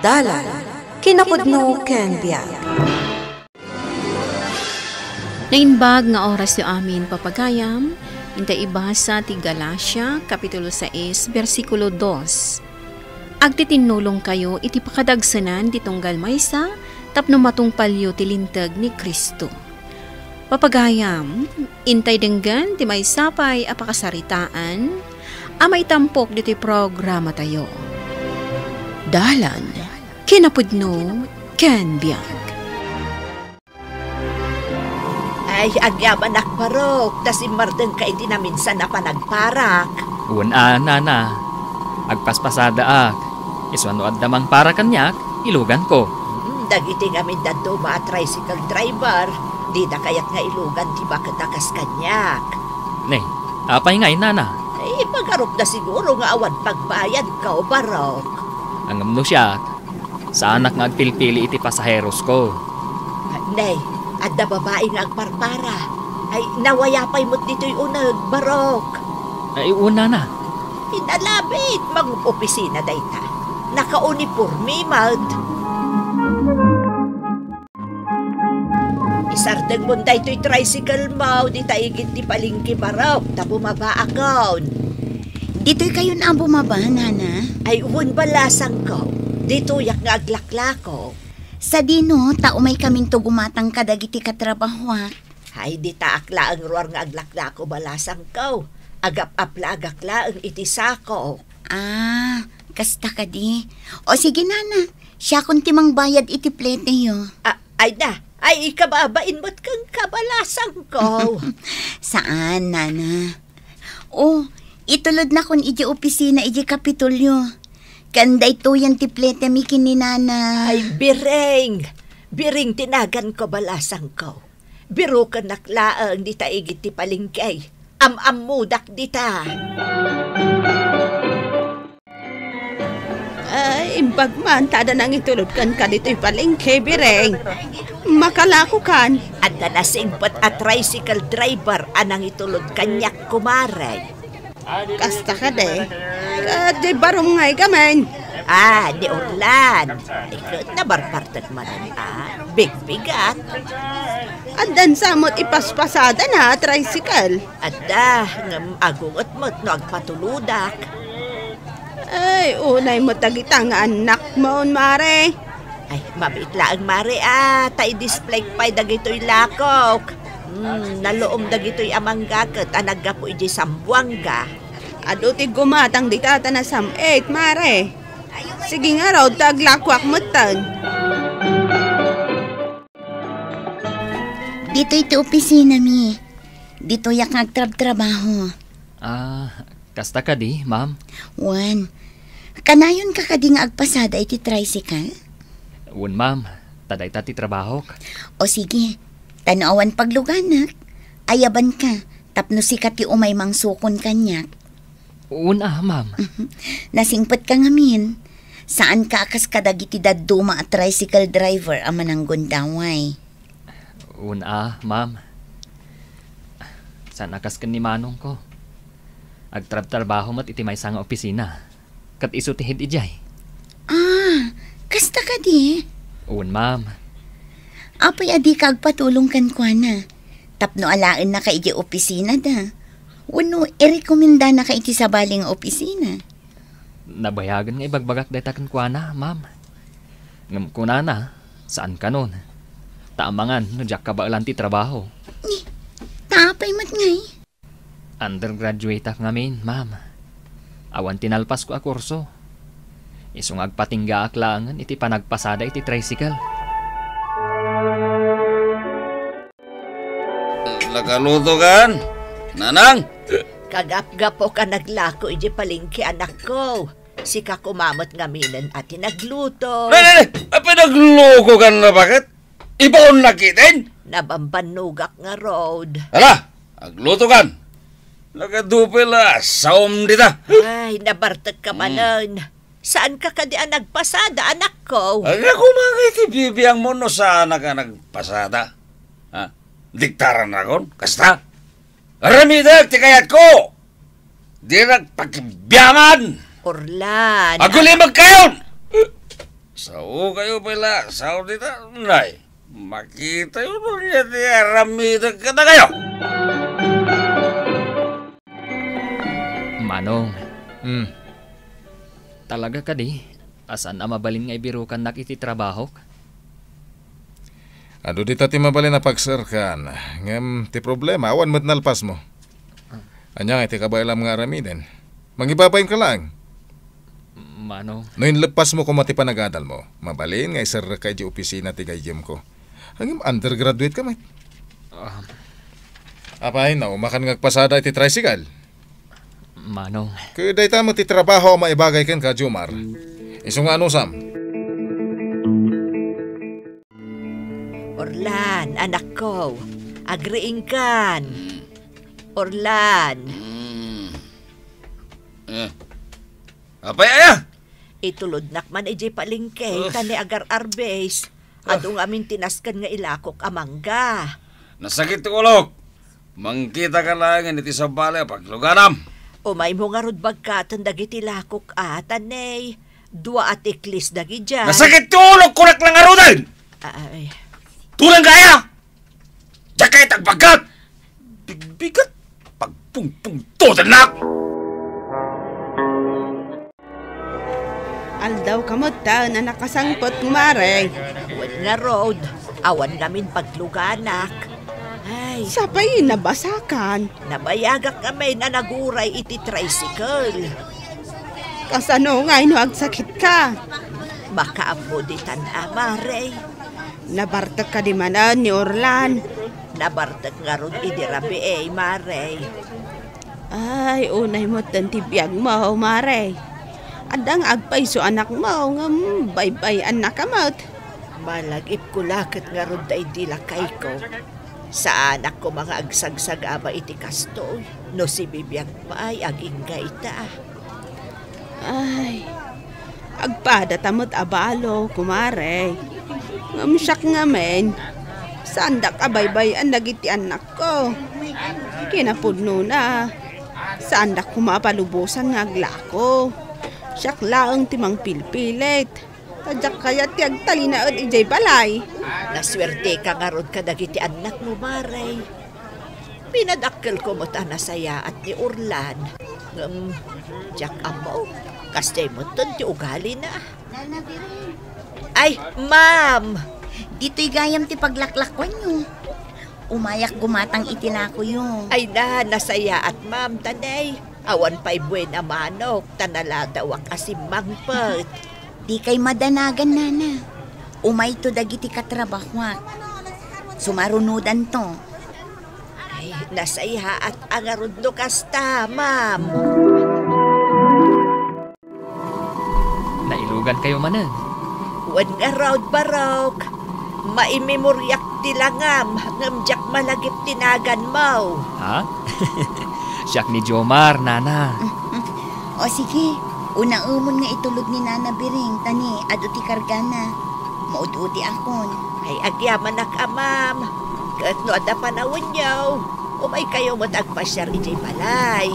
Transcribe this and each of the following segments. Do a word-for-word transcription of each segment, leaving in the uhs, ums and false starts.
Dalan, kinapudno ken biag. Naimbag nga orasyo amin, papagayam, intay ibasa ti Galacia, Kapitulo sais, bersikulo dos. Agtitinnulongkayo iti pakadagsenan ti tunggal maysa tapno matungpalyo ti linteg ni Cristo. Papagayam, intay denggen ti maysa pay a pakasaritaan a maitampok ditoy programatayo. Dalan, kinapudno, ken biag. Ay, agyamanak, barok, ta simmardengka iti naminsan a panagparak. Wen a, nana. Agpaspasadaak. Isu a no adda mangpara kaniak, iluganko. Hmm, dagiti ngamin dadduma a tricycle driver, dida kayat nga ilugan ti baket a kas kaniak. Ne, apay ngay, nana? Ay, magarupda siguro nga awan pagbayadko, barok. Ngem no siak, saanak nga agpilpili iti pasaherosko. Ne, adda babai nga agparpara. Ay, nawaya pay met ditoy uneg, barok. Ay, wen, nana. Inalabit, mangup-opisina dayta. Nakauniporme met. Isardengmon daytoy tricycle mo dita igid ti palengke, barok, ta bumabaakon. Ditoykayon a bumaba, nana? Ay, wen, balasangko. Ditoyak nga aglaklako. Sadino, ta umaykaminto gumatang kadagiti katrabahoak. Ay, ditaak laeng ruar nga aglaklako, balasangko. Agap-aplagak laeng iti sako. Ah, kasta kadi. O sige, nana, siakon ti mangbayad iti pleteyo. A-, ay na, ay, ikababain met kenka, balasangko. Saan, nana. O, itulodnakon iti opisina iti Kapitolyo. Ken daytoyen ti pletemi ken ni nana. Ay, biring! Biring ti naganko, balasangko. Birukennak laeng dita igid ti palengke. Am-ammodak dita. Ay, imbag man ta adda nangitulod kenka ditoy palengke, biring. Makalakokan. Adda nasingpet a tricycle driver a nangitulod kaniak, kumare. Kasta kadi. Ket di barom ngay gamin. Ah, ni Orlan. Iket na barbartek manen, ah. Bigbigat. Addan sa met ipaspasadana a tricycle. Adda, ngem agunget met no agpatulodak. Ay, unay met dagita nga annakmon, mare. Ay, mabiit laeng, mare, a, ta i-display pay dagitoy lakok. Hmm, naluom dagitoy a manggaket a naggapu idiay Zamboanga. Adu ti gumatang dita ta nasam-it, mare. Sige ngarud, ta aglakoak metten. Ditoy ti opisinami. Ditoyak nga agtrabtrabaho. Ah, kasta kadi, ma'am? Wen. Kanayonka kadi nga agpasada iti tricycle? Wen, ma'am. Ta dayta ti trabahok. O sige. Ta no awan pagluganak, ayabanka, tapno sika ti umay mangsukon kaniak. Wen a, ma'am. Nasingpetka ngamin. Saanka a kas kadagiti dadduma a tricycle driver a mananggundaway. Wen a, ma'am. Saan a kas ken ni manongko. Agtrabtrabaho met iti maysa nga opisina. Ket isu ti head idiay. Ah, kasta kadi? Wen, ma'am. Apay a dika agpatulong kenkuana? Tapno alaennaka iti opisinada. Wenno irekomendanaka iti sabali nga opisina? Nabayagen nga ibagbagak dayta kenkuana, ma'am. Ngem kunana, saan kanon. Ta amangan no diak kabaelan ti trabaho. Ni, ta apay met ngay? Undergraduate-ak ngamin, ma'am. Awan ti nalpasko a kurso. Isu nga agpatinggaak laengen iti panagpasada iti tricycle. Nakaluto kan, Nanang? Kagapgapok a naglako idiay palengke, anakko. Sika koma met ngaminen a ti nagluto. Ne, ne, ne! Apay nagluko kan na baket? Ibaon na kiten? Nabambannogak ngarud. Ala, agluto kan. Nakadupel a saom dita. Ay, nabartek ka manen. Saanka kadi a nagpasada, anakko? Ay, ako, mga iti bibiang mo no saan ka nagpasada. Ha? Diktaran akon? Kasta? Aramidek ti kayatko! Dinak pakibiangan! Orlan. Agulimag kayon! Sao kayo pala, sao dita, nay. Makita yo no niya ti aramidek kadakayo. Manong. Hmm. Talaga kadi, a saan a mabalin nga ibirukannak iti trabahok? Adu dita ti mabalin a pagserkan, ngem ti problema, awan met nalpasmo. Ania nga iti kabaelam nga aramiden? Mangibabain ka laeng. Manong. No inleppasmo koma ti panagadalmo, mabalin nga iserrekka idiay opisina ti gayyemko. Ngem undergraduate ka met. Ah. Apay, naumakan nga agpasada iti tricycle? Manong. Ket dayta met ti trabaho a maibagay kenka, Jomar. Isu nga anusam? Orlan, anakko, agriingkan. Mm. Orlan. Mm. Eh. Apay aya? Itulodnak man idiay palengke, uh, ta ni agar-arbes. Ah. Adu ngamin ti nasken nga ilakok a mangga. Nasakit ti ulok. Mangkita ka laengen iti sabali a pagluganam. Umaymo ngarud bagkaten dagiti lakok a, ta ni dua a tiklis dagidiay. Nasakit ti ulok, kunak la ngaruden! Ay. Tulang kaya! Diak kayat agbagkat! Bigbigat! Pagpungpungtodannak! Aldaw ka met taen a nakasangpet, kumare. Wen ngarud, awan ngamin pagluganak. Ay. Sapay, nabasakan. Nabayagak ngamin a naguray iti tricycle. Kasano ngay no agsakit ka? Makaammo ditan a, mare. Nabartek kadi manen ni Orlan? Nabartek ngarud idi rabii, mare. Ay, unay metten ti biagmo, mare. Adda nga agpayso anakmo, ngem baybay-annaka met. Malagipko la ket ngarud daydi lakayko. Saanak koma nga agsagsagaba iti kastoy, no sibibiag pay agingga ita. Ay, agpadata met a balo, kumare. Ngem siak ngamin, saandak a baybay-an dagiti annakko. Kinapudnona, saandak koma a palubosan nga aglako. Siak laeng ti mangpilpilit. Ta diak kayat ti agtalinaed idiay balay. Nasuerteka ngarud kadagiti annakmo, mare. Pinadakkelko met a nasayaat ni Orlan. Ngem, diak ammo, kasdiay metten ti ugalina. Ay, ma'am! Ditoy gayam ti paglaklakuanyo. Umayak gumatang iti lakoyo. Ay na, nasayaat, ma'am, ta ni awan pay buena manok, ta naladawak a simmangpet. Dikay madanagan, nana. Umayto dagiti katrabahoak. Sumarunodanto. Ay, nasayaat a ngarud no kasta, ma'am. Nailugankayo manen. Wen ngarud, Barok. Maimemoriak ti langam, ngem diak malagip ti naganmo. Ha? Siak ni Jomar, nana. O sige, unaemon nga itulod ni Nana Biring, ta ni adu ti kargana. Maud-udiakon. Ay, agyamanak a, ma'am. Ket no adda panawenyo, umaykayo met agpasiar idiay balay.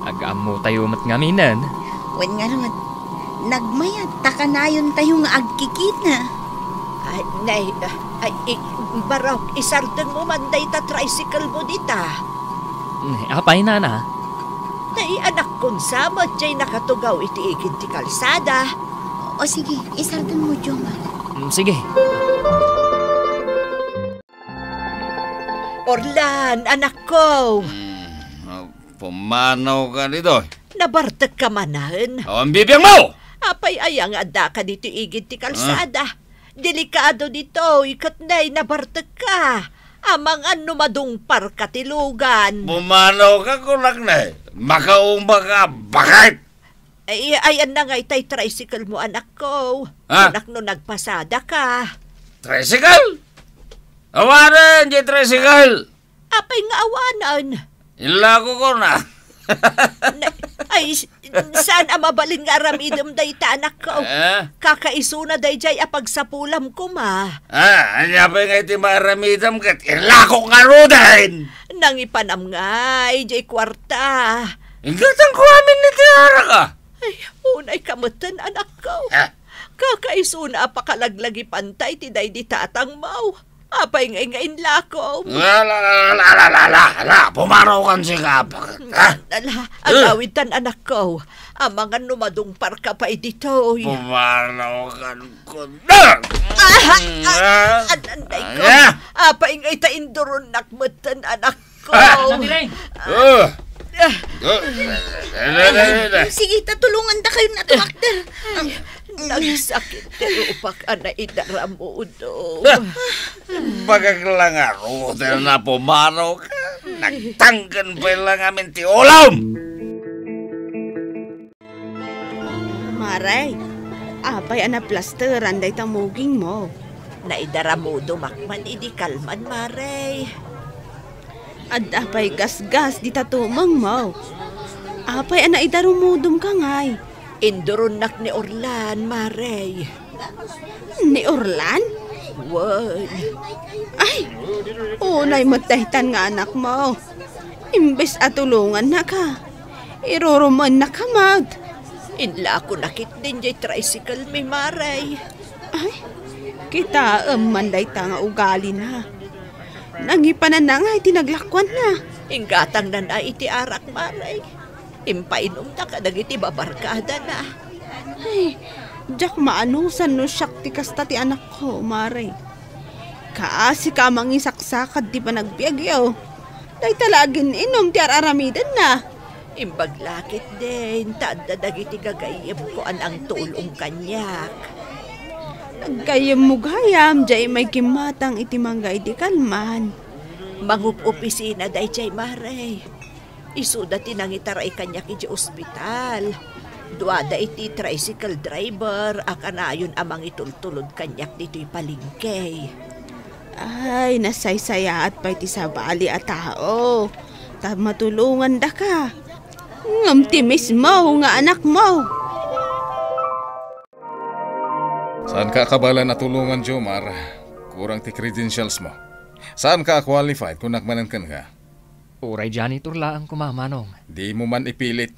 Ag-ammotayo met ngaminen. Wen ngarud, nagmayat ta kanayontayo nga agkikita. Ay, nay, ay, i-, Barok, isardengmo man dayta tricycle mo dita. Mm, apay, nana? Nay, anakkon sa met, jay nakatugaw iti igid ti kalsada. O sige, isardengmo, Jomar. Mm, sige. Orlan, anakko! Hmm, pumanaw ka ditoy. Nabartek ka manen? Awan bibiag mo! Apay aya nga adda ka ditoy igid ti kalsada? Ah. Delikado ditoy, ket nay, nabartek ka. Amangan no madungpar ka ti lugan. Pumanaw ka, kunak, nay. Makauma ka, bakit? Ay, ayanna ngay tay tricycle mo, anakko. Ha? Kunak no nagpasada ka. Tricycle? Awanen, di tricycle! Apay nga awanen? Ilako ko na. Na, ay, s-, saan a mabalin nga aramidem dayta, anakko? Eh? Kakaisuna dayjay a pagsapulam koma. Ah, ania pay nga iti maaramidem ket ilako ngaruden? Nangipanam ngay, jay kuarta. Inggatanko amin iti araka. Ay, unay ka metten, anakko. Ah. Kakaisuna a pakalaglagipanta iti daydi tatangmo. Apay ngay nga inlakom? La, la, la, la, la, la, la, la, pumaro kan si Kapak. Ha? Ala, eh, agawidtan, anakko. Amangan no madungparka pay ditoy. Pumaro kan ko. Ah! Ah! Ah! An-, anday ko. Ah! Apay ngay ta induronnak metten, anakko. Ah! Ano, Direng? Ah! Ah! Ah! Sige, ta tulongandakayon a tumakder. Nagsakit ti rupak a naidaramudom. Bagak la ngarud a pumaro ka. Nagtangken pay la ngamin ti ulom. Mare, apay a naplasteran dayta mugingmo? Naidaramudomak man idi kalman, Mare. Adda pay gasgas dita tumengmo? Apay a naidarumudom ka ngay? Induronnak ni Orlan, Mare. Ni Orlan? Wen. Ay, unay met daytan nga anakmo. Imbes a tulongannaka, irurumennaka met. Inlakonak ketdin jay tricycle mi, Mare. Ay, kitaem man dayta nga ugalina. Nangipananna ngay ti naglakuanna. Inggatangnan a iti arak, Mare. Impainumna kadagiti babarkadana. Ay, diak maanusan no siak ti kasta ti anakko, Mare. Kaasika a mangisaksakad ti panagbiagyo. Dayta la agin-inum ti ar-aramidenna. Imbag la ketdin, ta adda dagiti gagayyemko a nangtulong kaniak. Gayyemmo gayam, diay immay kimmatang iti mangga idi kalman. Mangup-opisina daydiay, Mare. Isuda ti nangitaray kaniak idiay ospital. Duada iti tricycle driver a kanayon a mangitultulod kaniak ditoy palengke. Ay, nasaysayaat pay ti sabali a tao. Ta matulongandaka. Ngem ti mismo nga anakmo. Saanka a kabaelan a tulongan, Jomar. Kurang ti credentials mo. Saanka a qualified, kunak manen kenka. Uray janitor laeng koma, Manong. Dimo man ipilit.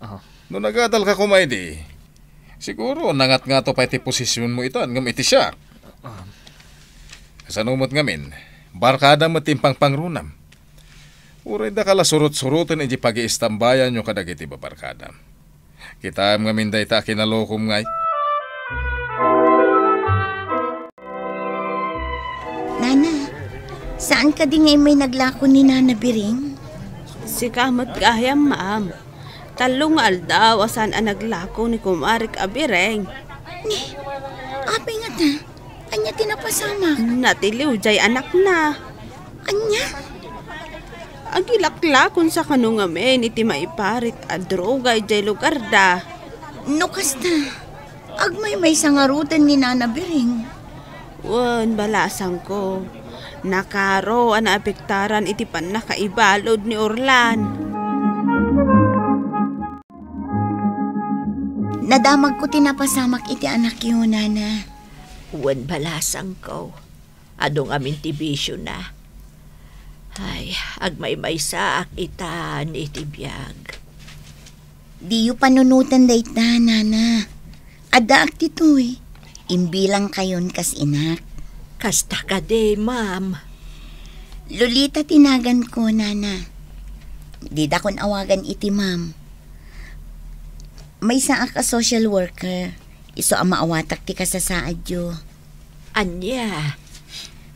Ah. No nagadalka koma idi, siguro nangatngato pay ti posisionmo itan ngem iti siak. Ah. Kasano met ngamin, barkada met ti impangpangrunam. Uray daka la surot-suroten iti pagiistambayanyo kadagiti babarkadam. Kitaem ngamin dayta a kinalokom ngay. Nana, saan kadi nga immay naglako ni Nana Biring? Sika met gayam, ma'am. Tallo nga aldaw a saan a naglako ni kumarek a Biring. Ni, apay ngata? Ania ti napasamak? Natiliw jay anakna. Ania? Agilaklakon sa kano ngamin iti maiparit a droga idiay lugarda. No kasta, agmaymaysa ngaruden ni Nana Biring. Wen, balasangko, nakaro a naapektaran iti pannakaibalud ni Orlan. Nadamagko ti napasamak iti anakyo, Nana. Wen, balasangko, adu ngamin ti bisiona. Ay, agmaymaysaak itan iti biag. Diyo panunoten dayta, Nana. Addaak ditoy. Imbilangkayon kas inak. Kasta kadi, ma'am? Lolita ti naganko, Nana. Didakon awagan iti ma'am. Maysaak a social worker. Isu a maawatak ti kasasaadyo. Ania?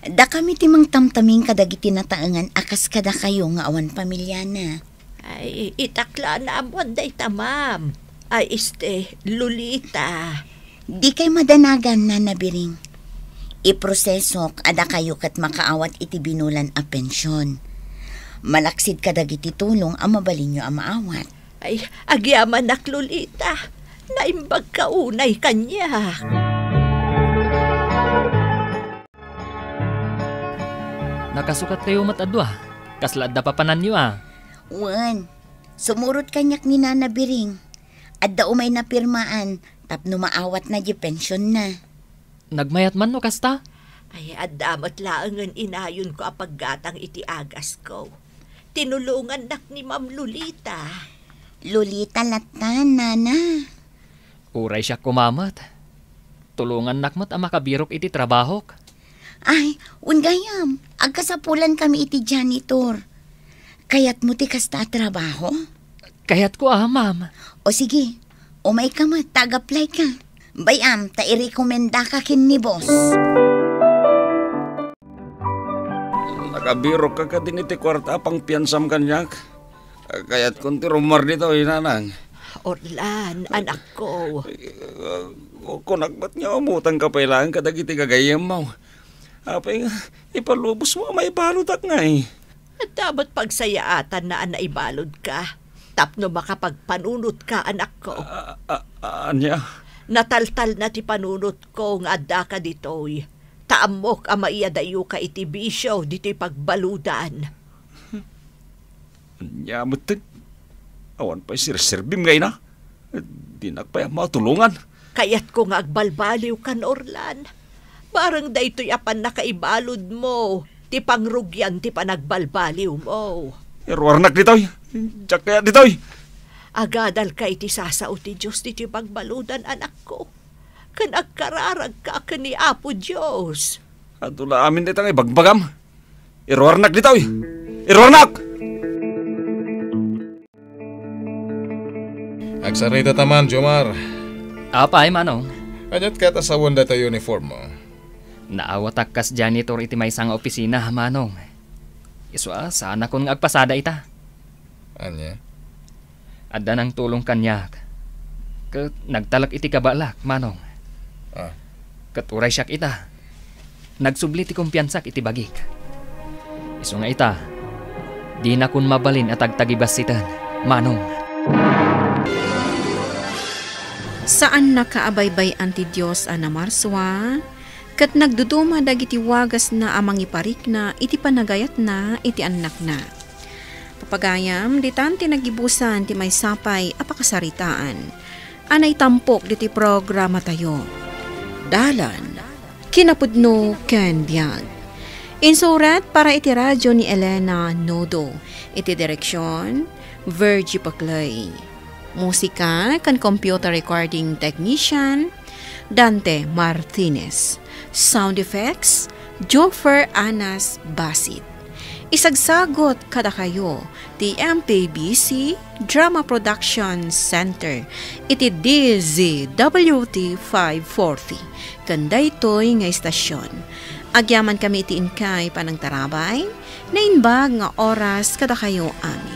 Dakami ti mangtamtamin kadagiti nataengan a kas kadakayo nga awan pamiliana. Ay, itak la a naammoan dayta, ma'am. Ay, este, Lolita. Dikay madanagan, Nana Biring. Iprosesok a dakayo ket makaawat iti binulan a pension. Malaksid kadagiti tulong a mabalinyo a maawat. Ay, agyamanak, Lolita. Naimbagka unay kaniak. Nakasukattayo met a dua. Kasla adda papananyo a? Wen, sumurot kaniak ni Nana Biring. Adda umay napirmaan tapno maawatna diay pensionna. Nagmayat man no kasta? Ay, adda met laengen inayonko a paggatang iti agasko. Tinulongannak ni Ma'am Lolita. Lolita latta, Nana. Uray siak koma met. Tulongannak met a makabirok iti trabahok. Ay, wen gayam, agkasapulankami iti janitor. Kayatmo ti kasta a trabaho? Kayatko a, ma'am. O sige, umayka met ta ag-applyka. Bay-am ta irekomendaka ken ni boss. Nakabirokka kadin iti kuarta a pangpiansam kaniak? Kayatkon ti rummuar ditoy, nanang. Orlan, anakko. Kunak met nga umutangka pay laeng kadagiti gagayyemmo. Apay nga, ipalubosmo a maibaludak ngay. Adda met pagsayaatanna a naibaludka tapno makapagpanunotka, anakko. A, a, a, ania? Nataltalna ti panunotko nga addaka ditoy. Ta ammok a maiyadayoka iti bisio ditoy pagbaludan. Ania metten? Awan pay serserbim nga ina. Dinak pay ammo a tulongan. Kayatko nga agbalbaliwkan, Orlan. Bareng daytoy a pannakaibaludmo ti pangrugian ti panagbalbaliwmo. Iruarnak ditoy. Diak kayat ditoy. Agadalka iti sasao ti Dios ditoy pagbaludan, anakko. Ken agkararagka ken ni Apo Dios. Adu la amin dayta nga ibagbagam. Iruarnak ditoy! Iruarnak! Agsarita ta man, Jomar. Apay, Manong? Aniat ket a sawen dayta uniform mo? Naawatak kas janitor iti maysa nga opisina, Manong. Isu a, saanakon nga agpasada ita. Ania? Adda nangtulong kaniak. Ket nagtalek iti kabaelak, Manong. Ah. Ket uray siak ita, nagsubli ti kumpiansak iti bagik. Isu nga ita, dinakon mabalin a tagtagibassiten, Manong. Saannaka a baybay-an ti Dios a namarsua, ket nagduduma dagiti wagasna a mangiparikna iti panagayatna iti annakna. Papagayam, ditan ti nagibusan ti maysa pay a pakasaritaan a naitampok ditoy programatayo. Dalan, kinapudno ken biag. Insurat para iti radyo ni Elena Nodo. Iti direksion, Virgie Paclay. Musika ken computer recording technician, Dante Martinez. Sound effects, Joffer Anas Basit. Isagsagot kadakayo ti M P B C Drama Production Center iti D Z W T five forty ken daytoy nga istasyon. Agyamankami iti inkay panangtarabay, naimbag nga oras kadakayo amin.